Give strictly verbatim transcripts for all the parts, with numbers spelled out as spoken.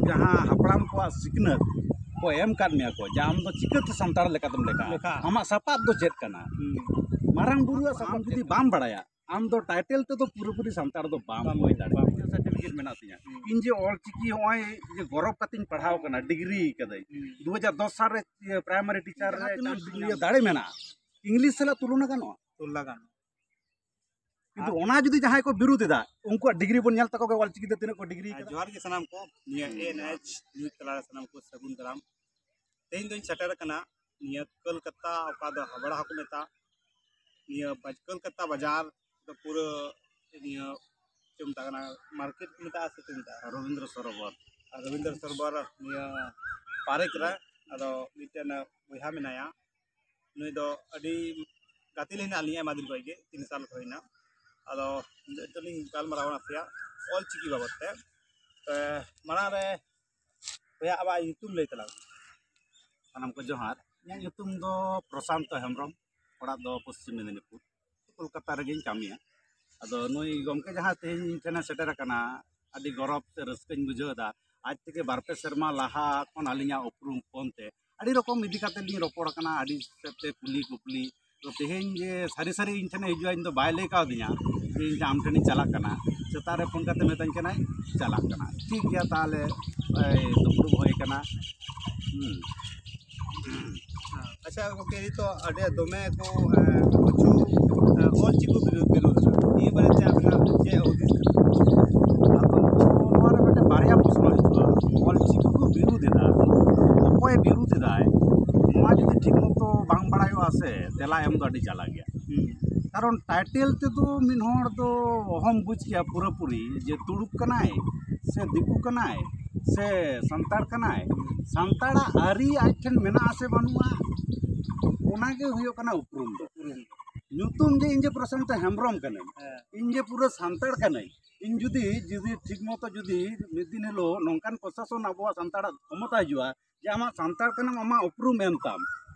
ᱡᱟᱦᱟᱸ ᱦᱟᱯᱲᱟᱢ ᱠᱚᱣᱟᱜ ᱥᱤᱠᱷᱱᱟᱹᱛ ᱠᱚ ᱮᱢ ᱠᱟᱫ ᱢᱮᱭᱟ ᱠᱚ, ᱡᱮ ᱟᱢ ᱫᱚ ᱪᱤᱠᱟᱹᱛᱮ ᱥᱟᱱᱛᱟᱲ ᱞᱮᱠᱟᱛᱮᱢ ᱞᱮᱠᱷᱟᱜᱼᱟ, ᱞᱮᱠᱷᱟᱜᱼᱟ᱾ ᱟᱢᱟᱜ ᱥᱟᱯᱟᱵ ᱫᱚ ᱪᱮᱫ ᱠᱟᱱᱟ? ᱦᱩᱸ᱾ ᱢᱟᱨᱟᱝ ᱵᱩᱨᱩᱣᱟᱜ ᱥᱟᱯᱟᱵ ᱟᱢ ᱡᱩᱫᱤ ᱪᱮᱫ ᱵᱟᱢ ᱵᱟᱲᱟᱭᱟ, ᱟᱢ ᱫᱚ ᱴᱟᱭᱴᱮᱞ ᱛᱮᱫᱚ ᱯᱩᱨᱟᱹᱯᱩᱨᱤ ᱥᱟᱱᱛᱟᱲ ᱫᱚ ᱵᱟᱢ ᱵᱟᱢ ᱦᱩᱭ ᱫᱟᱲᱮᱭᱟᱜᱼᱟ᱾ ᱵᱟᱢ ᱦᱩᱭ ᱥᱟᱨᱴᱤᱯᱷᱤᱠᱮᱴ ᱢᱮᱱᱟᱜ ᱛᱤᱧᱟ᱾ ᱦᱩᱸ᱾ ᱤᱧ ᱡᱮ ᱚᱞ ᱪᱤᱠᱤ ᱦᱚᱸᱜᱼᱚᱭ ᱡᱮ ᱜᱚᱨᱚᱵ ᱠᱟᱛᱮᱧ ᱯᱟᱲᱦᱟᱣ ᱠᱟᱱᱟ, ᱰᱤᱜᱽᱨᱤ ᱠᱟᱹᱫᱟᱹᱧ᱾ ᱦᱩᱸ᱾ ᱫᱩ ᱦᱟᱡᱟᱨ ᱫᱚᱥ ᱥᱟᱞ ᱨᱮ, ᱤᱭᱟᱹ, ᱯᱨᱟᱭᱢᱟᱨᱤ ᱴᱤᱪᱟᱨ ᱡᱟᱦᱟᱸ ᱨᱮ ᱛᱤᱱᱟᱹᱜ ᱪᱟᱱᱥ ᱤᱭᱟᱹ ᱧᱟᱢ ᱫᱟᱲᱮ ᱢᱮᱱᱟᱜᱼᱟ, ᱤᱝᱞᱤᱥ ᱥᱟᱞᱟᱜ ᱛᱩᱞᱚᱱᱟ ᱜᱟᱱᱚᱜᱼᱟ? ᱛᱩᱞᱚᱱᱟ ᱜᱟᱱᱚᱜᱼᱟ᱾ ᱠᱤᱱᱛᱩ ᱟᱨ ᱚᱱᱟ ᱡᱩᱫᱤ ᱡᱟᱦᱟᱸᱭ ᱠᱚ ᱵᱤᱨᱩᱫ ᱮᱫᱟ, ᱩᱱᱠᱩᱣᱟᱜ ᱰᱤᱜᱽᱨᱤ ᱵᱚᱱ ᱧᱮᱞ ᱛᱟᱠᱚ ᱜᱮ, ᱚᱞ ᱪᱤᱠᱤ ᱛᱮ ᱛᱤᱱᱟᱹᱜ ᱠᱚ ᱰᱤᱜᱽᱨᱤ ᱟᱨ ᱠᱟᱫᱟ᱾ ᱡᱚᱦᱟᱨ ᱜᱮ ᱥᱟᱱᱟᱢ ᱠᱚ, ᱱᱤᱭᱟᱹ ᱦᱩᱸ᱾ ᱮᱱ ᱮᱪ ᱱᱤᱭᱩᱡᱽ ᱛᱟᱞᱟᱨᱮ ᱥᱟᱱᱟᱢ ᱠᱚ ᱥᱟᱹᱜᱩᱱ ᱫᱟᱨᱟᱢ᱾ ᱛᱮᱦᱮᱧ ᱫᱚᱧ ᱥᱮᱴᱮᱨ ᱟᱠᱟᱱᱟ ᱱᱤᱭᱟᱹ ᱠᱳᱞᱠᱟᱛᱟ, ᱚᱠᱟ ᱫᱚ ᱦᱟᱵᱲᱟ ᱦᱚᱸᱠᱚ ᱢᱮᱛᱟᱜ, ᱱᱤᱭᱟᱹ ᱵᱟᱡ-, ᱠᱳᱞᱠᱟᱛᱟ ᱵᱟᱡᱟᱨ ᱫᱚ ᱯᱩᱨᱟᱹ ᱱᱤᱭᱟᱹ ᱪᱮᱫ ᱢᱮᱛᱟᱜ ᱠᱟᱱᱟ, ᱢᱟᱨᱠᱮᱴ ᱠᱚ ᱢᱮᱛᱟᱜᱼᱟ ᱥᱮ ᱪᱮᱫ ᱢᱮᱛᱟᱜᱼᱟ? ᱨᱚᱵᱤᱱᱫᱨᱚ ᱥᱚᱨᱳᱵᱚᱨ᱾ ᱟᱨ ᱨᱚᱵᱤᱱᱫᱨᱚ ᱥᱚᱨᱳᱵᱚᱨ ᱱᱤᱭᱟᱹ ᱯᱟᱨᱠ ᱨᱮ, ᱟᱫᱚ ᱢᱤᱫᱴᱮᱱ ᱵᱚᱭᱦᱟ ᱢᱮᱱᱟᱭᱟ, ᱱᱩᱭ ᱫᱚ ᱟᱹᱰᱤ ᱜᱟᱛᱮ ᱞᱮ ᱦᱮᱱᱟᱜ ᱞᱤᱧᱟ ᱟᱭᱢᱟ ᱫᱤᱱ ᱠᱷᱚᱱ ᱜᱮ, ᱛᱤᱱ ᱥᱟᱞ ᱠᱚ ᱦᱩᱭᱱᱟ᱾ ᱟᱫᱚ ᱱᱤᱛᱚᱜ ᱞᱤᱧ ᱜᱟᱞᱢᱟᱨᱟᱣᱟ ᱱᱟᱥᱮᱭᱟᱜ ᱚᱞ ᱪᱤᱠᱤ ᱵᱟᱵᱚᱫ ᱛᱮ᱾ ᱛᱚ, ᱢᱟᱲᱟᱝ ᱨᱮ ᱵᱚᱭᱦᱟ, ᱟᱢᱟᱜ ᱧᱩᱛᱩᱢ ᱞᱟᱹᱭ ᱛᱟᱞᱟᱝ ᱢᱮ᱾ ᱥᱟᱱᱟᱢ ᱠᱚ ᱡᱚᱦᱟᱨ᱾ ᱤᱧᱟᱹᱜ ᱧᱩᱛᱩᱢ ᱫᱚ ᱯᱨᱚᱥᱟᱱᱛᱚ ᱦᱮᱢᱵᱨᱚᱢ, ᱚᱲᱟᱜ ᱫᱚ ᱯᱚᱥᱪᱤᱢ ᱢᱮᱫᱤᱱᱤᱯᱩᱨ, ᱠᱳᱞᱠᱟᱛᱟ ᱨᱮᱜᱮᱧ ᱠᱟᱹᱢᱤᱭᱟ᱾ ᱟᱫᱚ ᱱᱩᱭ ᱜᱚᱢᱠᱮ ᱡᱟᱦᱟᱸ ᱛᱮᱦᱮᱧ ᱤᱧ ᱴᱷᱮᱱᱮ ᱥᱮᱴᱮᱨ ᱟᱠᱟᱱᱟ, ᱟᱹᱰᱤ ᱜᱚᱨᱚᱵᱽ ᱥᱮ ᱨᱟᱹᱥᱠᱟᱹᱧ ᱵᱩᱡᱷᱟᱹᱣ ᱮᱫᱟ᱾ ᱟᱡ ᱛᱮᱜᱮ ᱵᱟᱨ ᱯᱮ ᱥᱮᱨᱢᱟ ᱞᱟᱦᱟ ᱠᱷᱚᱱ ᱟᱹᱞᱤᱧᱟᱜ ᱩᱯᱨᱩᱢ ᱯᱷᱳᱱ ᱛᱮ ᱟᱹᱰᱤ ᱨᱚᱠᱚᱢ ᱤᱫᱤ ᱠᱟᱛᱮ ᱞᱤᱧ ᱨᱚᱯᱚᱲ ᱟᱠᱟᱱᱟ, ᱟᱹᱰᱤ ᱥᱮᱫ ᱛᱮ ᱠᱩᱞᱤ ᱠᱩᱯᱞᱤ᱾ ᱛᱚ ᱛᱮᱦᱮᱧ ᱡᱮ ᱥᱟᱹᱨᱤ ᱥᱟᱹᱨᱤ ᱤᱧ ᱴᱷᱮᱱᱮ ᱦᱤᱡᱩᱜᱼᱟ, ᱤᱧ ᱫᱚ ᱵᱟᱭ ᱞᱟᱹᱭ ᱠᱟᱣᱫᱤᱧᱟ ᱡᱮ ᱤᱧ ᱟᱢ ᱴᱷᱮᱱᱤᱧ ᱪᱟᱞᱟᱜ ᱠᱟᱱᱟ᱾ ᱥᱮᱛᱟᱜ ᱨᱮ ᱯᱷᱳᱱ ᱠᱟᱛᱮ ᱢᱮᱛᱟᱹᱧ ᱠᱟᱱᱟᱭ, "ᱪᱟᱞᱟᱜ ᱠᱟᱱᱟ, ᱴᱷᱤᱠ ᱜᱮᱭᱟ, ᱛᱟᱦᱚᱞᱮ ᱮᱭ ᱫᱩᱯᱲᱩᱵ ᱦᱩᱭ ᱠᱟᱱᱟ᱾" ᱦᱩᱸ᱾ ᱟᱪᱪᱷᱟ ᱜᱚᱢᱠᱮ, ᱱᱤᱛᱚᱜ ᱟᱹᱰᱤ ᱫᱚᱢᱮ ᱠᱚ, ᱮ, ᱠᱤᱪᱷᱩ, ᱮ, ᱚᱞ ᱪᱤᱠᱤ ᱵᱤᱨᱩᱫ, ᱵᱤᱨᱩᱫ ᱨᱮ ᱱᱤᱭᱟᱹ ᱵᱟᱨᱮ ᱛᱮ ᱟᱵᱤᱱᱟᱜ ᱪᱮᱫ ᱦᱩᱫᱤᱥ ᱠᱟᱱᱟ? ᱟᱫᱚ ᱱᱚᱣᱟ ᱨᱮ ᱢᱤᱫᱴᱮᱱ ᱵᱟᱨᱭᱟ ᱯᱨᱚᱥᱱᱚ ᱦᱤᱡᱩᱜᱼᱟ᱾ ᱚᱞ ᱪᱤᱠᱤ ᱠᱚ ᱵᱤᱨᱩᱫ ᱮᱫᱟ, ᱚᱠᱚᱭ ᱵᱤᱨᱩᱫ ᱮᱫᱟᱭ? ᱱᱚᱣᱟ ᱡᱩᱫᱤ ᱴᱷᱤᱠ ᱢᱚᱛᱚ ᱵᱟᱝ ᱵᱟᱲᱟᱭᱚᱜᱼᱟ ᱥᱮ, ᱛᱮᱞᱟ ᱮᱢ ᱫᱚ ᱟᱹᱰᱤ ᱡᱟᱞᱟ ᱜᱮᱭᱟ᱾ ᱦᱩᱸ᱾ ᱠᱟᱨᱚᱱ ᱴᱟᱭᱴᱮᱞ ᱛᱮᱫᱚ ᱢᱤᱫ ᱦᱚᱲ ᱫᱚ ᱚᱦᱚᱢ ᱵᱩᱡᱽ ᱠᱮᱭᱟ ᱯᱩᱨᱟᱹᱯᱩᱨᱤ ᱡᱮ ᱛᱩᱲᱩᱠ ᱠᱟᱱᱟᱭ ᱥᱮ ᱫᱤᱠᱩ ᱠᱟᱱᱟᱭ ᱥᱮ ᱥᱟᱱᱛᱟᱲ ᱠᱟᱱᱟᱭ᱾ ᱥᱟᱱᱛᱟᱲᱟᱜ ᱟᱹᱨᱤ ᱟᱡ ᱴᱷᱮᱱ ᱢᱮᱱᱟᱜᱼᱟ ᱥᱮ ᱵᱟᱹᱱᱩᱜᱼᱟ, ᱚᱱᱟ ᱜᱮ ᱦᱩᱭᱩᱜ ᱠᱟᱱᱟ ᱩᱯᱨᱩᱢ ᱫᱚ᱾ ᱩᱯᱨᱩᱢ᱾ ᱧᱩᱛᱩᱢ ᱡᱮ ᱤᱧ ᱡᱮ ᱯᱨᱚᱥᱟᱱᱛᱚ ᱦᱮᱢᱵᱨᱚᱢ ᱠᱟᱹᱱᱟᱹᱧ, ᱦᱮᱸ᱾ ᱤᱧ ᱡᱮ ᱯᱩᱨᱟᱹ ᱥᱟᱱᱛᱟᱲ ᱠᱟᱹᱱᱟᱹᱧ, ᱤᱧ ᱡᱩᱫᱤ, ᱡᱩᱫᱤ ᱴᱷᱤᱠ ᱢᱚᱛᱚ ᱡᱩᱫᱤ ᱢᱤᱫ ᱫᱤᱱ ᱦᱤᱞᱳᱜ ᱱᱚᱝᱠᱟᱱ ᱯᱨᱚᱥᱟᱥᱚᱱ ᱟᱵᱚᱣᱟᱜ ᱥᱟᱱᱛᱟᱲᱟᱜ ᱠᱷᱚᱢᱚᱛᱟ ᱦᱤᱡᱩᱜᱼᱟ, ᱡᱮ ᱟᱢᱟᱜ ᱥᱟᱱᱛᱟᱲ ᱠᱟᱱᱟᱢ, ᱟᱢᱟᱜ ᱩᱯᱨᱩᱢ ᱮᱢ ᱛᱟᱢ,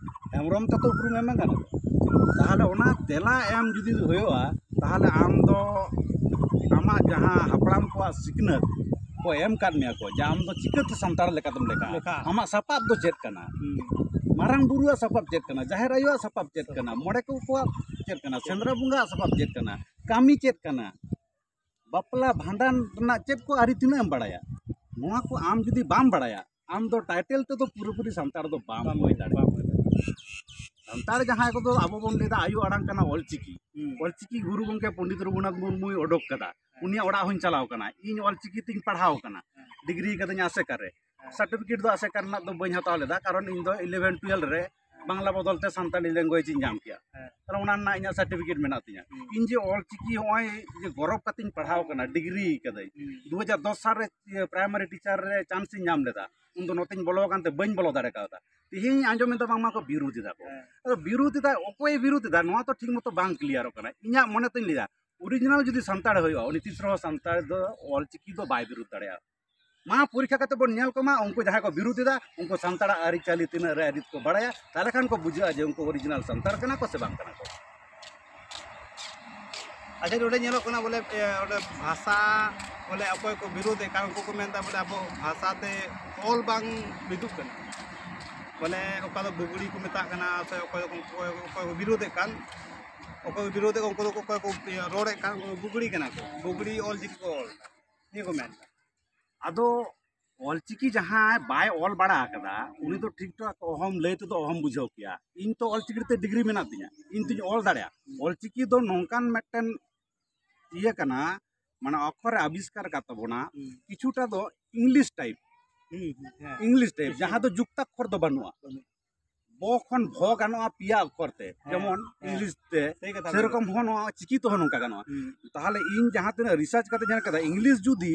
ᱦᱮᱢᱵᱨᱚᱢ ᱛᱮᱛᱚ ᱩᱯᱨᱩᱢ ᱮᱢ ᱵᱟᱝ ᱜᱟᱱᱚᱜᱼᱟ᱾ ᱛᱟᱦᱚᱞᱮ ᱚᱱᱟ ᱛᱮᱞᱟ ᱮᱢ ᱡᱩᱫᱤ ᱦᱩᱭᱩᱜᱼᱟ, ᱛᱟᱦᱚᱞᱮ ᱟᱢ ᱫᱚ ᱟᱢᱟᱜ ᱡᱟᱦᱟᱸ ᱦᱟᱯᱲᱟᱢ ᱠᱚᱣᱟᱜ ᱥᱤᱠᱷᱱᱟᱹᱛ, ᱠᱚ ᱮᱢ ᱠᱟᱫ ᱢᱮᱭᱟ ᱠᱚ, ᱡᱮ ᱟᱢ ᱫᱚ ᱪᱤᱠᱟᱹᱛᱮ ᱥᱟᱱᱛᱟᱲ ᱞᱮᱠᱟᱛᱮᱢ ᱞᱮᱠᱷᱟᱜᱼᱟ? ᱞᱮᱠᱷᱟᱜᱼᱟ᱾ ᱟᱢᱟᱜ ᱥᱟᱯᱟᱵ ᱫᱚ ᱪᱮᱫ ᱠᱟᱱᱟ? ᱦᱩᱸ᱾ ᱢᱟᱨᱟᱝ ᱵᱩᱨᱩᱣᱟᱜ ᱥᱟᱯᱟᱵ ᱪᱮᱫ ᱠᱟᱱᱟ? ᱡᱟᱦᱮᱨ ᱟᱭᱳᱣᱟᱜ ᱥᱟᱯᱟᱵ ᱪᱮᱫ ᱠᱟᱱᱟ? ᱢᱚᱬᱮ ᱠᱚ ᱠᱚᱣᱟᱜ ᱪᱮᱫ ᱠᱟᱱᱟ? ᱥᱮᱸᱫᱽᱨᱟ ᱵᱚᱸᱜᱟᱣᱟᱜ ᱥᱟᱯᱟᱵ ᱪᱮᱫ ᱠᱟᱱᱟ? ᱠᱟᱹᱢᱤ ᱪᱮᱫ ᱠᱟᱱᱟ? ᱵᱟᱯᱞᱟ ᱵᱷᱟᱸᱰᱟᱱ ᱨᱮᱱᱟᱜ ᱪᱮᱫ ᱠᱚ ᱟᱹᱨᱤ ᱛᱤᱱᱟᱹᱜ ᱮᱢ ᱵᱟᱲᱟᱭᱟ? ᱱᱚᱣᱟ ᱠᱚ ᱟᱢ ᱡᱩᱫᱤ ᱵᱟᱢ ᱵᱟᱲᱟᱭᱟ, ᱟᱢ ᱫᱚ ᱴᱟᱭᱴᱮᱞ ᱛᱮᱫᱚ ᱯᱩᱨᱟᱹᱯᱩᱨᱤ ᱥᱟᱱᱛᱟᱲ ᱫᱚ ᱵᱟᱢ ᱵᱟᱢ ᱦᱩᱭ ᱫᱟᱲᱮᱭᱟᱜᱼᱟ᱾ ᱵᱟᱢ ᱦᱩᱭ ᱫᱟᱲᱮᱭᱟᱜᱼᱟ᱾ ᱥᱟᱱᱛᱟᱲ ᱡᱟᱦᱟᱸᱭ ᱠᱚᱫᱚ ᱟᱵᱚ ᱵᱚᱱ ᱞᱟᱹᱭᱫᱟ ᱟᱭᱳ ᱟᱲᱟᱝ ᱠᱟᱱᱟ ᱚᱞᱪᱤᱠᱤ, ᱦᱩᱸ᱾ ᱚᱞᱪᱤᱠᱤ ᱜᱩᱨᱩ ᱜᱚᱢᱠᱮ ᱯᱚᱱᱰᱤᱛ ᱨᱚᱜᱷᱩᱱᱟᱛᱷ ᱢᱩᱨᱢᱩᱭ ᱚᱰᱚᱠ ᱠᱟᱫᱟ, ᱦᱮᱸ᱾ ᱩᱱᱤᱭᱟᱜ ᱚᱲᱟᱜ ᱦᱚᱸᱧ ᱪᱟᱞᱟᱣ ᱠᱟᱱᱟ, ᱤᱧ ᱚᱞᱪᱤᱠᱤ ᱛᱤᱧ ᱯᱟᱲᱦᱟᱣ ᱠᱟᱱᱟ, ᱦᱮᱸ᱾ ᱰᱤᱜᱽᱨᱤ ᱠᱟᱫᱟᱹᱧ ᱟᱥᱮᱠᱟ ᱨᱮ᱾ ᱦᱮᱸ᱾ ᱥᱟᱨᱴᱤᱯᱷᱤᱠᱮᱴ ᱫᱚ ᱟᱥᱮᱠᱟ ᱨᱮᱱᱟᱜ ᱫᱚ ᱵᱟᱹᱧ ᱦᱟᱛᱟᱣ ᱞᱮᱫᱟ, ᱠᱟᱨᱚᱱ ᱤᱧ ᱫᱚ ᱤᱞᱮᱵᱷᱮᱱ ᱴᱩᱭᱮᱞᱵᱷ ᱨᱮ ᱵᱟᱝᱞᱟ ᱵᱚᱫᱚᱞ ᱛᱮ ᱥᱟᱱᱛᱟᱲᱤ ᱞᱮᱝᱜᱩᱭᱮᱡᱽ ᱤᱧ ᱧᱟᱢ ᱠᱮᱭᱟ᱾ ᱦᱮᱸ᱾ ᱛᱟᱦᱞᱮ ᱚᱱᱟ ᱨᱮᱱᱟᱜ ᱤᱧᱟᱹᱜ ᱥᱟᱨᱴᱤᱯᱷᱤᱠᱮᱴ ᱢᱮᱱᱟᱜ ᱛᱤᱧᱟᱹ᱾ ᱦᱩᱸ᱾ ᱤᱧ ᱡᱮ ᱚᱞᱪᱤᱠᱤ ᱦᱚᱸᱜᱼᱚᱭ ᱡᱮ ᱜᱚᱨᱚᱵᱽ ᱠᱟᱛᱮᱧ ᱯᱟᱲᱦᱟᱣ ᱠᱟᱱᱟ, ᱰᱤᱜᱽᱨᱤ ᱠᱟᱫᱟᱹᱧ᱾ ᱦᱩᱸ᱾ ᱫᱩ ᱦᱟᱡᱟᱨ ᱫᱚᱥ ᱥᱟᱞ ᱨᱮ, ᱤᱭᱟᱹ, ᱯᱨᱟᱭᱢᱟᱨᱤ ᱴᱤᱪᱟᱨ ᱨᱮ ᱪᱟᱱᱥ ᱤᱧ ᱧᱟᱢ ᱞᱮᱫᱟ, ᱩᱱᱫᱚ ᱱᱚᱛᱮᱧ ᱵᱚᱞᱚ ᱟᱠᱟᱱ ᱛᱮ ᱵᱟᱹᱧ ᱵᱚᱞᱚ ᱫᱟᱲᱮ ᱠᱟᱣᱫᱟ᱾ ᱛᱮᱦᱮᱧ ᱟᱸᱡᱚᱢ ᱮᱫᱟ ᱵᱟᱝᱢᱟ ᱠᱚ ᱵᱤᱨᱩᱫᱷ ᱮᱫᱟ ᱠᱚ᱾ ᱦᱮᱸ᱾ ᱟᱫᱚ ᱵᱤᱨᱩᱫᱷ ᱮᱫᱟ, ᱚᱠᱚᱭᱮ ᱵᱤᱨᱩᱫᱷ ᱮᱫᱟ, ᱱᱚᱣᱟ ᱛᱚ ᱴᱷᱤᱠ ᱢᱚᱛᱚ ᱵᱟᱝ ᱠᱞᱤᱭᱟᱨᱚᱜ ᱠᱟᱱᱟ᱾ ᱤᱧᱟᱹᱜ ᱢᱚᱱᱮ ᱛᱤᱧ ᱞᱟᱹᱭᱟ, ᱚᱨᱤᱡᱤᱱᱟᱞ ᱡᱩᱫᱤ ᱥᱟᱱᱛᱟᱲ ᱦᱩᱭᱩᱜᱼᱟ, ᱩᱱᱤ ᱛᱤᱥ ᱨᱮᱦᱚᱸ ᱥᱟᱱᱛᱟᱲ ᱫᱚ ᱚᱞᱪᱤᱠᱤ ᱫᱚ ᱵᱟᱭ ᱵᱤᱨᱩᱫᱷ ᱫᱟᱲᱮᱭᱟᱜᱼᱟ᱾ ᱢᱟ ᱯᱚᱨᱤᱠᱠᱷᱟ ᱠᱟᱛᱮ ᱵᱚᱱ ᱧᱮᱞ ᱠᱚᱢᱟ, ᱩᱱᱠᱩ ᱡᱟᱦᱟᱸᱭ ᱠᱚ ᱵᱤᱨᱩᱫᱷ ᱮᱫᱟ, ᱩᱱᱠᱩ ᱥᱟᱱᱛᱟᱲᱟᱜ ᱟᱹᱨᱤᱪᱟᱹᱞᱤ ᱛᱤᱱᱟᱹᱜ ᱨᱮ ᱟᱹᱨᱤ ᱠᱚ ᱵᱟᱲᱟᱭᱟ, ᱛᱟᱦᱞᱮ ᱠᱷᱟᱱ ᱠᱚ ᱵᱩᱡᱷᱟᱹᱜᱼᱟ ᱡᱮ ᱩᱱᱠᱩ ᱚᱨᱤᱡᱤᱱᱟᱞ ᱥᱟᱱᱛᱟᱲ ᱠᱟᱱᱟ ᱠᱚ ᱥᱮ ᱵᱟᱝ ᱠᱟᱱᱟ ᱠᱚ᱾ ᱟᱪᱪᱷᱟ, ᱱᱚᱰᱮ ᱧᱮᱞᱚᱜ ᱠᱟᱱᱟ ᱵᱚᱞᱮ, ᱮ, ᱚᱸᱰᱮ ᱵᱷᱟᱥᱟ ᱵᱚᱞᱮ ᱚᱠᱚᱭ ᱠᱚ ᱵᱤᱨᱳᱫᱷ ᱮᱫ ᱠᱟᱱ, ᱩᱱᱠᱩ ᱠᱚ ᱢᱮᱱᱫᱟ ᱵᱚᱞᱮ ᱟᱵᱚ ᱵᱷᱟᱥᱟ ᱛᱮ ᱚᱞ ᱵᱟᱝ ᱢᱤᱫᱚᱜ ᱠᱟᱱᱟ᱾ ᱵᱚᱞᱮ ᱚᱠᱟ ᱫᱚ ᱵᱩᱜᱽᱲᱤ ᱠᱚ ᱢᱮᱛᱟᱜ ᱠᱟᱱᱟ, ᱥᱮ ᱚᱠᱚᱭ ᱠᱚ, ᱚᱠᱚᱭ, ᱚᱠᱚᱭ ᱠᱚ ᱵᱤᱨᱳᱫᱷ ᱮᱫ ᱠᱟᱱ, ᱚᱠᱚᱭ ᱠᱚ ᱵᱤᱨᱳᱫᱷ ᱮᱫ ᱠᱟᱱ, ᱩᱱᱠᱩ ᱫᱚ ᱚᱠᱚᱭ ᱠᱚ, ᱤᱭᱟᱹ, ᱨᱚᱲᱮᱫ ᱠᱟᱱ, ᱩᱱᱠᱩ ᱫᱚ ᱵᱩᱜᱽᱲᱤ ᱠᱟᱱᱟ ᱠᱚ, ᱵᱩᱜᱽᱲᱤ ᱚᱞ ᱪᱤᱠᱤ ᱠᱚ ᱚᱞ ᱮᱫᱟ, ᱱᱤᱭᱟᱹ ᱠᱚ ᱢᱮᱱᱫᱟ᱾ ᱟᱫᱚ ᱚᱞᱪᱤᱠᱤ ᱡᱟᱦᱟᱸᱭ ᱵᱟᱭ ᱚᱞ ᱵᱟᱲᱟ ᱟᱠᱟᱫᱟ, ᱩᱱᱤ ᱫᱚ ᱴᱷᱤᱠ ᱴᱷᱟᱠ ᱚᱦᱚᱢ ᱞᱟᱹᱭ ᱛᱮᱫᱚ ᱚᱦᱚᱢ ᱵᱩᱡᱷᱟᱹᱣ ᱠᱮᱭᱟ᱾ ᱤᱧ ᱛᱚ ᱚᱞᱪᱤᱠᱤ ᱛᱮ ᱰᱤᱜᱽᱨᱤ ᱢᱮᱱᱟᱜ ᱛᱤᱧᱟ, ᱤᱧ ᱛᱚᱧ ᱚᱞ ᱫᱟᱲᱮᱭᱟᱜᱼᱟ᱾ ᱚᱞᱪᱤᱠᱤ ᱫᱚ ᱱᱚᱝᱠᱟᱱ ᱢᱤᱫᱴᱮᱱ ᱤᱭᱟᱹ ᱠᱟᱱᱟ, ᱢᱟᱱᱮ ᱚᱠᱠᱷᱚᱨ ᱮ ᱟᱵᱤᱥᱠᱟᱨ ᱟᱠᱟᱫ ᱛᱟᱵᱚᱱᱟ, ᱦᱩᱸ᱾ ᱠᱤᱪᱷᱩᱴᱟ ᱫᱚ ᱤᱝᱞᱤᱥ ᱴᱟᱭᱤᱯ, ᱦᱩᱸ, ᱦᱩᱸ, ᱦᱮᱸ᱾ ᱤᱝᱞᱤᱥ ᱴᱟᱭᱤᱯ, ᱦᱩᱸ᱾ ᱡᱟᱦᱟᱸ ᱫᱚ ᱡᱩᱠᱛᱟᱠᱠᱷᱚᱨ ᱫᱚ ᱵᱟᱹᱱᱩᱜᱼᱟ᱾ ᱵᱟᱹᱱᱩᱜᱼᱟ᱾ ᱵᱚ ᱠᱷᱚᱱ ᱵᱷᱚ ᱜᱟᱱᱚᱜᱼᱟ ᱯᱮᱭᱟ ᱚᱠᱠᱷᱚᱨ ᱛᱮ, ᱦᱮᱸ, ᱡᱮᱢᱚᱱ ᱦᱮᱸ᱾ ᱤᱝᱞᱤᱥ ᱛᱮ, ᱥᱮᱭ ᱠᱟᱛᱷᱟ ᱥᱮᱨᱚᱠᱚᱢ ᱠᱟᱱᱟ᱾ ᱦᱚᱸ ᱱᱚᱣᱟ ᱪᱤᱠᱤ ᱛᱮᱦᱚᱸ ᱱᱚᱝᱠᱟ ᱜᱟᱱᱚᱜᱼᱟ᱾ ᱦᱩᱸ᱾ ᱛᱟᱦᱚᱞᱮ ᱤᱧ ᱡᱟᱦᱟᱸ ᱛᱤᱱᱟᱹᱜ ᱨᱤᱥᱟᱨᱪ ᱠᱟᱛᱮ ᱧᱮᱞ ᱠᱟᱫᱟ, ᱤᱝᱞᱤᱥ ᱡᱩᱫᱤ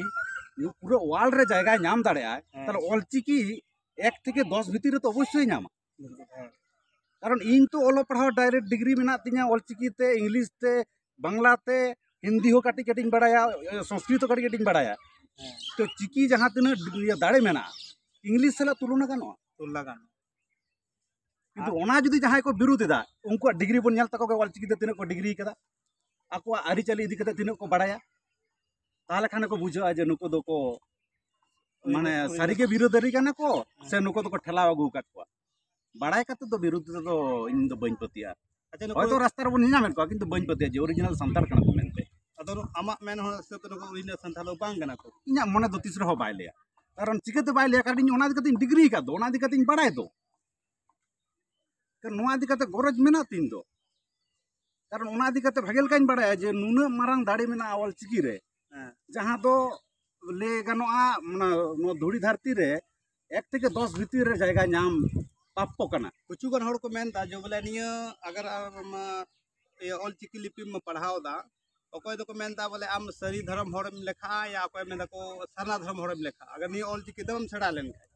ᱯᱩᱨᱟᱹ ᱣᱟᱨᱞᱰ ᱨᱮ ᱡᱟᱭᱜᱟᱭ ᱧᱟᱢ ᱫᱟᱲᱮᱭᱟᱜᱼᱟ, ᱦᱮᱸ᱾ ᱛᱟᱦᱚᱞᱮ ᱚᱞᱪᱤᱠᱤ ᱮᱠ ᱛᱷᱮᱠᱮ ᱫᱚᱥ ᱵᱷᱤᱛᱤᱨ ᱨᱮ ᱛᱚ ᱚᱵᱚᱥᱥᱳᱭ ᱧᱟᱢᱟ᱾ ᱦᱮᱸ᱾ ᱠᱟᱨᱚᱱ ᱤᱧ ᱛᱚ ᱚᱞᱚᱜ ᱯᱟᱲᱦᱟᱣ ᱰᱟᱭᱨᱮᱠᱴ ᱰᱤᱜᱽᱨᱤ ᱢᱮᱱᱟᱜ ᱛᱤᱧᱟ, ᱚᱞᱪᱤᱠᱤ ᱛᱮ, ᱤᱝᱞᱤᱥ ᱛᱮ, ᱵᱟᱝᱞᱟ ᱛᱮ, ᱦᱤᱱᱫᱤ ᱦᱚᱸ ᱠᱟᱹᱴᱤᱡ ᱠᱟᱹᱴᱤᱡ ᱤᱧ ᱵᱟᱲᱟᱭᱟ, ᱥᱚᱝᱥᱠᱨᱤᱛ ᱦᱚᱸ ᱠᱟᱹᱴᱤᱡ ᱠᱟᱹᱴᱤᱡ ᱤᱧ ᱵᱟᱲᱟᱭᱟ᱾ ᱦᱮᱸ᱾ ᱛᱚ ᱪᱤᱠᱤ ᱡᱟᱦᱟᱸ ᱛᱤᱱᱟᱹᱜ ᱤᱭᱟᱹ ᱫᱟᱲᱮ ᱢᱮᱱᱟᱜᱼᱟ, ᱤᱝᱞᱤᱥ ᱥᱟᱞᱟᱜ ᱛᱩᱞᱚᱱᱟ ᱜᱟᱱᱚᱜᱼᱟ? ᱛᱩᱞᱚᱱᱟ ᱜᱟᱱᱚᱜᱼᱟ᱾ ᱠᱤᱱᱛᱩ ᱟᱨ ᱚᱱᱟ ᱡᱩᱫᱤ ᱡᱟᱦᱟᱸᱭ ᱠᱚ ᱵᱤᱨᱩᱫᱷ ᱮᱫᱟ, ᱩᱱᱠᱩᱣᱟᱜ ᱰᱤᱜᱽᱨᱤ ᱵᱚᱱ ᱧᱮᱞ ᱛᱟᱠᱚ ᱜᱮ, ᱚᱞᱪᱤᱠᱤ ᱛᱮ ᱛᱤᱱᱟᱹᱜ ᱠᱚ ᱰᱤᱜᱽᱨᱤ ᱠᱟᱫᱟ, ᱟᱠᱚᱣᱟᱜ ᱟᱹᱨᱤᱪᱟᱹᱞᱤ ᱤᱫᱤ ᱠᱟᱛᱮ ᱛᱤᱱᱟᱹᱜ ᱠᱚ ᱵᱟᱲᱟᱭᱟ, ᱛᱟᱦᱚᱞᱮ ᱠᱷᱟᱱ ᱠᱚ ᱵᱩᱡᱷᱟᱹᱜᱼᱟ ᱡᱮ ᱱᱩᱠᱩ ᱫᱚᱠᱚ ᱢᱟᱱᱮ ᱥᱟᱹᱨᱤᱜᱮ ᱵᱤᱨᱳᱫᱷᱟᱹᱨᱤ ᱠᱟᱱᱟ ᱠᱚ ᱥᱮ ᱱᱩᱠᱩ ᱫᱚᱠᱚ ᱴᱷᱮᱞᱟᱣ ᱟᱹᱜᱩ ᱟᱠᱟᱫ ᱠᱚᱣᱟ? ᱵᱟᱲᱟᱭ ᱠᱟᱛᱮ ᱫᱚ ᱵᱤᱨᱳᱫᱷ ᱫᱚ ᱤᱧ ᱫᱚ ᱵᱟᱹᱧ ᱯᱟᱹᱛᱭᱟᱹᱜᱼᱟ᱾ ᱟᱪᱪᱷᱟ, ᱱᱩᱠᱩ ᱦᱚᱭᱛᱚ ᱨᱟᱥᱛᱟ ᱨᱮᱵᱚᱱ ᱧᱮᱞᱧᱟᱢᱮᱫ ᱠᱚᱣᱟ, ᱠᱤᱱᱛᱩ ᱵᱟᱹᱧ ᱯᱟᱹᱛᱭᱟᱹᱜᱼᱟ ᱡᱮ ᱚᱨᱤᱡᱤᱱᱟᱞ ᱥᱟᱱᱛᱟᱲ ᱠᱟᱱᱟ ᱠᱚ ᱢᱮᱱᱛᱮ᱾ ᱟᱫᱚ ᱟᱢᱟᱜ ᱢᱮᱱ ᱦᱚᱸ ᱦᱤᱥᱟᱹᱵ ᱛᱮ ᱱᱩᱠᱩ ᱚᱨᱤᱡᱤᱱᱟᱞ ᱥᱟᱱᱛᱟᱲ ᱫᱚ ᱵᱟᱝ ᱠᱟᱱᱟ ᱠᱚ? ᱤᱧᱟᱹᱜ ᱢᱚᱱᱮ ᱫᱚ ᱛᱤᱥ ᱨᱮᱦᱚᱸ ᱵᱟᱭ ᱞᱟᱹᱭᱟ᱾ ᱠᱟᱨᱚᱱ ᱪᱤᱠᱟᱹᱛᱮ ᱵᱟᱭ ᱞᱟᱹᱭᱟ? ᱠᱟᱨᱚᱱ ᱤᱧ ᱚᱱᱟ ᱤᱫᱤ ᱠᱟᱛᱮᱧ ᱰᱤᱜᱽᱨᱤ ᱟᱠᱟᱫ ᱫᱚ, ᱚᱱᱟ ᱤᱫᱤ ᱠᱟᱛᱮᱧ ᱵᱟᱲᱟᱭ ᱫᱚ᱾ ᱠᱟᱨᱚᱱ ᱱᱚᱣᱟ ᱤᱫᱤ ᱠᱟᱛᱮ ᱜᱚᱨᱚᱡᱽ ᱢᱮᱱᱟᱜ ᱛᱤᱧ ᱫᱚ᱾ ᱠᱟᱨᱚᱱ ᱚᱱᱟ ᱤᱫᱤ ᱠᱟᱛᱮ ᱵᱷᱟᱜᱮ ᱞᱮᱠᱟᱧ ᱵᱟᱲᱟᱭᱟ ᱡᱮ ᱱᱩᱱᱟᱹᱜ ᱢᱟᱨᱟᱝ ᱫᱟᱲᱮ ᱢᱮᱱᱟᱜᱼᱟ ᱚᱞ ᱪᱤᱠᱤ ᱨᱮ, ᱦᱮᱸ᱾ ᱡᱟᱦᱟᱸ ᱫᱚ ᱞᱟᱹᱭ ᱜᱟᱱᱚᱜᱼᱟ, ᱢᱟᱱᱮ, ᱱᱚᱣᱟ ᱫᱷᱩᱲᱤ ᱫᱷᱟᱹᱨᱛᱤ ᱨᱮ ᱮᱠ ᱛᱷᱮᱠᱮ ᱫᱚᱥ ᱵᱷᱤᱛᱤᱨ ᱨᱮ ᱡᱟᱭᱜᱟ ᱧᱟᱢ ᱯᱨᱟᱯᱛᱚ ᱠᱟᱱᱟ᱾ ᱠᱤᱪᱷᱩ ᱜᱟᱱ ᱦᱚᱲ ᱠᱚ ᱢᱮᱱᱫᱟ ᱡᱮ ᱵᱚᱞᱮ ᱱᱤᱭᱟᱹ ᱟᱜᱟᱨ ᱟᱢ, ᱤᱭᱟᱹ, ᱚᱞ ᱪᱤᱠᱤ ᱞᱤᱯᱤᱢ ᱯᱟᱲᱦᱟᱣ ᱮᱫᱟ, ᱚᱠᱚᱭ ᱫᱚᱠᱚ ᱢᱮᱱᱫᱟ ᱵᱚᱞᱮ ᱟᱢ ᱥᱟᱹᱨᱤ ᱫᱷᱚᱨᱚᱢ ᱦᱚᱲᱮᱢ ᱞᱮᱠᱷᱟᱜᱼᱟ, ᱭᱟ ᱚᱠᱚᱭ ᱢᱮᱱᱫᱟ ᱠᱚ ᱥᱟᱨᱱᱟ ᱫᱷᱚᱨᱚᱢ ᱦᱚᱲᱮᱢ ᱞᱮᱠᱷᱟᱜᱼᱟ, ᱟᱜᱟᱨ ᱱᱤᱭᱟᱹ ᱚᱞ ᱪᱤᱠᱤ ᱫᱚᱢ ᱥᱮᱬᱟ ᱞᱮᱱᱠᱷᱟᱱ᱾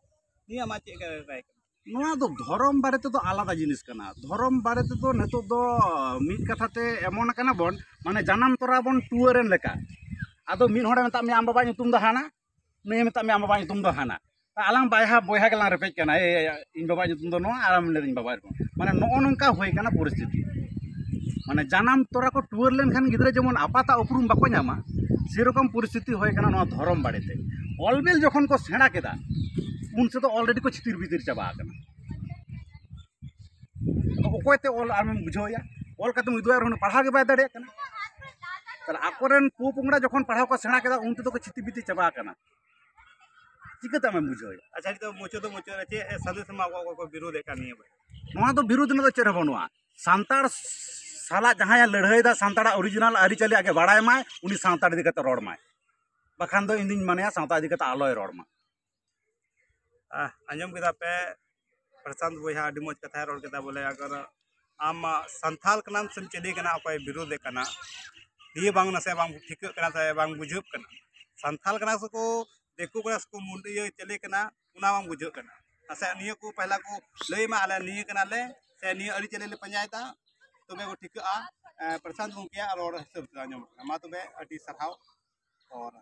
ᱱᱤᱭᱟᱹ ᱟᱢᱟᱜ ᱪᱮᱫ ᱞᱮᱠᱟ ᱨᱟᱭ ᱠᱟᱱᱟ? ᱱᱚᱣᱟ ᱫᱚ ᱫᱷᱚᱨᱚᱢ ᱵᱟᱨᱮ ᱛᱮᱫᱚ ᱟᱞᱟᱫᱟ ᱡᱤᱱᱤᱥ ᱠᱟᱱᱟ᱾ ᱫᱷᱚᱨᱚᱢ ᱵᱟᱨᱮ ᱛᱮᱫᱚ ᱱᱤᱛᱚᱜ ᱫᱚ ᱢᱤᱫ ᱠᱟᱛᱷᱟ ᱛᱮ ᱮᱢᱚᱱ ᱠᱟᱱᱟ ᱵᱚᱱ, ᱢᱟᱱᱮ ᱡᱟᱱᱟᱢ ᱛᱚᱨᱟ ᱵᱚᱱ ᱴᱩᱣᱟᱹᱨ ᱮᱱ ᱞᱮᱠᱟ᱾ ᱟᱫᱚ ᱢᱤᱫ ᱦᱚᱲᱮ ᱢᱮᱛᱟᱜ ᱢᱮᱭᱟ ᱟᱢ ᱵᱟᱵᱟᱣᱟᱜ ᱧᱩᱛᱩᱢ ᱫᱚ ᱦᱟᱱᱟ, ᱱᱩᱭᱮ ᱢᱮᱛᱟᱜ ᱢᱮᱭᱟ ᱟᱢ ᱵᱟᱵᱟᱣᱟᱜ ᱧᱩᱛᱩᱢ ᱫᱚ ᱦᱟᱱᱟ᱾ ᱟᱞᱟᱝ ᱵᱟᱭᱦᱟ ᱵᱚᱭᱦᱟ ᱜᱮᱞᱟᱝ ᱨᱮᱯᱮᱡ ᱠᱟᱱᱟ, "ᱮᱭ, ᱮᱭ, ᱤᱧ ᱵᱟᱵᱟᱣᱟᱜ ᱧᱩᱛᱩᱢ ᱫᱚ ᱱᱚᱣᱟ", ᱟᱨ ᱟᱢ ᱞᱟᱹᱭ ᱫᱟ, "ᱤᱧ ᱵᱟᱵᱟᱣᱟᱜ ᱧᱩᱛᱩᱢ", ᱢᱟᱱᱮ ᱱᱚᱜᱼᱚ ᱱᱚᱝᱠᱟ ᱦᱩᱭ ᱠᱟᱱᱟ ᱯᱚᱨᱤᱥᱛᱷᱤᱛᱤ᱾ ᱢᱟᱱᱮ ᱡᱟᱱᱟᱢ ᱛᱚᱨᱟ ᱠᱚ ᱴᱩᱣᱟᱹᱨ ᱞᱮᱱᱠᱷᱟᱱ ᱜᱤᱫᱽᱨᱟᱹ ᱡᱮᱢᱚᱱ ᱟᱯᱟᱛᱟᱜ ᱩᱯᱨᱩᱢ ᱵᱟᱠᱚ ᱧᱟᱢᱟ, ᱥᱮᱨᱚᱠᱚᱢ ᱯᱚᱨᱤᱥᱛᱷᱤᱛᱤ ᱦᱩᱭ ᱠᱟᱱᱟ ᱱᱚᱣᱟ ᱫᱷᱚᱨᱚᱢ ᱵᱟᱨᱮᱛᱮ᱾ ᱚᱞ ᱵᱤᱞ ᱡᱚᱠᱷᱚᱱ ᱠᱚ ᱥᱮᱬᱟ ᱠᱮᱫᱟ, ᱩᱱ ᱥᱮᱫ ᱫᱚ already ᱠᱚ ᱪᱷᱤᱛᱤᱨ ᱵᱤᱛᱤᱨ ᱪᱟᱵᱟ ᱟᱠᱟᱱᱟ᱾ ᱚᱠᱚᱭ ᱛᱮ ᱚᱞ ᱟᱢᱮᱢ ᱵᱩᱡᱷᱟᱹᱣᱮᱭᱟ? ᱚᱞ ᱠᱟᱛᱮᱢ ᱩᱫᱩᱜ ᱟᱭ ᱨᱮᱦᱚᱸ ᱯᱟᱲᱦᱟᱣ ᱜᱮ ᱵᱟᱭ ᱫᱟᱲᱮᱭᱟᱜ ᱠᱟᱱᱟ᱾ ᱛᱟᱦᱞᱮ ᱟᱠᱚᱨᱮᱱ ᱯᱚ ᱯᱚᱝᱲᱟ ᱡᱚᱠᱷᱚᱱ ᱯᱟᱲᱦᱟᱣ ᱠᱚ ᱥᱮᱬᱟ ᱠᱮᱫᱟ, ᱩᱱ ᱛᱮᱫᱚ ᱠᱚ ᱪᱷᱤᱛᱤ ᱵᱤᱛᱤ ᱪᱟᱵᱟ ᱟᱠᱟᱱᱟ᱾ ᱪᱤᱠᱟᱹᱛᱮ ᱟᱢᱮᱢ ᱵᱩᱡᱷᱟᱹᱣᱮᱭᱟ? ᱟᱪᱪᱷᱟ, ᱱᱤᱛᱚᱜ ᱢᱩᱪᱟᱹᱫ ᱫᱚ ᱢᱩᱪᱟᱹᱫ ᱨᱮ ᱪᱮᱫ ᱥᱟᱸᱫᱮᱥ ᱮᱢᱟ ᱠᱚᱣᱟ ᱚᱠᱚᱭ ᱠᱚ ᱵᱤᱨᱳᱫᱷ ᱮᱫ ᱠᱟᱱ ᱱᱤᱭᱟᱹ ᱵᱟᱨ? ᱱᱚᱣᱟ ᱫᱚ ᱵᱤᱨᱳᱫᱷ ᱨᱮᱱᱟᱜ ᱫᱚ ᱪᱮᱫ ᱦᱚᱸ ᱵᱟᱹᱱᱩᱜᱼᱟ᱾ ᱥᱟᱱᱛᱟᱲ ᱥᱟᱞᱟᱜ ᱡᱟᱦᱟᱸᱭᱮ ᱞᱟᱹᱲᱦᱟᱹᱭ ᱫᱟ, ᱥᱟᱱᱛᱟᱲᱟᱜ original ᱟᱹᱨᱤᱪᱟᱹᱞᱤ ᱟᱜᱮ ᱵᱟᱲᱟᱭ ᱢᱟᱭ, ᱩᱱᱤ ᱥᱟᱱᱛᱟᱲ ᱤᱫᱤ ᱠᱟᱛᱮ ᱨᱚᱲ ᱢᱟᱭ᱾ ᱵᱟᱠᱷᱟᱱ ᱫᱚ ᱤᱧ ᱫᱩᱧ ᱢᱚᱱᱮᱭᱟ ᱥᱟᱶᱛᱟ ᱤᱫᱤ ᱠᱟᱛᱮ ᱟᱞᱚᱭ ᱨᱚᱲ ᱢᱟ᱾ ᱟᱦ, ᱟᱸᱡᱚᱢ ᱠᱮᱫᱟ ᱯᱮ, ᱯᱨᱚᱥᱟᱱᱛ ᱵᱚᱭᱦᱟ ᱟᱹᱰᱤ ᱢᱚᱡᱽ ᱠᱟᱛᱷᱟᱭ ᱨᱚᱲ ᱠᱮᱫᱟ᱾ ᱵᱚᱞᱮ ᱟᱜᱟᱨ ᱟᱢ ᱥᱟᱱᱛᱷᱟᱞ ᱠᱟᱱᱟᱢ ᱥᱮᱢ ᱪᱤᱞᱤ ᱠᱟᱱᱟ, ᱚᱠᱚᱭ ᱵᱤᱨᱳᱫᱷ ᱮ ᱠᱟᱱᱟ, ᱱᱤᱭᱟᱹ ᱵᱟᱝ ᱱᱟᱥᱮ ᱵᱟᱝ ᱴᱷᱤᱠᱟᱹᱜ ᱠᱟᱱᱟ ᱥᱮ ᱵᱟᱝ ᱵᱩᱡᱷᱟᱹᱜ ᱠᱟᱱᱟ᱾ ᱥᱟᱱᱛᱷᱟᱞ ᱠᱟᱱᱟ ᱥᱮᱠᱚ ᱫᱤᱠᱩ ᱠᱟᱱᱟ ᱥᱮᱠᱚ ᱢᱩᱱᱰᱤᱭᱟᱹ ᱪᱤᱞᱤ ᱠᱟᱱᱟ, ᱚᱱᱟ ᱵᱟᱝ ᱵᱩᱡᱷᱟᱹᱜ ᱠᱟᱱᱟ᱾ ᱱᱟᱥᱮ ᱱᱤᱭᱟᱹ ᱠᱚ ᱯᱟᱦᱞᱟ ᱠᱚ ᱞᱟᱹᱭ ᱢᱟ, ᱟᱞᱮ ᱱᱤᱭᱟᱹ ᱠᱟᱱᱟᱞᱮ ᱥᱮ ᱱᱤᱭᱟᱹ ᱟᱹᱨᱤᱪᱟᱹᱞᱤ ᱞᱮ ᱯᱟᱸᱡᱟᱭᱮᱫᱟ, ᱛᱚᱵᱮ ᱠᱚ ᱴᱷᱤᱠᱟᱹᱜᱼᱟ᱾ ᱮ, ᱯᱨᱚᱥᱟᱱᱛ ᱜᱚᱢᱠᱮᱭᱟᱜ ᱨᱚᱲ ᱦᱤᱥᱟᱹᱵ ᱛᱮ ᱟᱸᱡᱚᱢᱚᱜ ᱠᱟᱱᱟ᱾ ᱢᱟ ᱛᱚᱵᱮ, ᱟᱹᱰᱤ ᱥᱟᱨᱦᱟᱣ᱾ ᱟᱨ,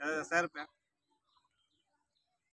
ᱮ, share ᱯᱮ᱾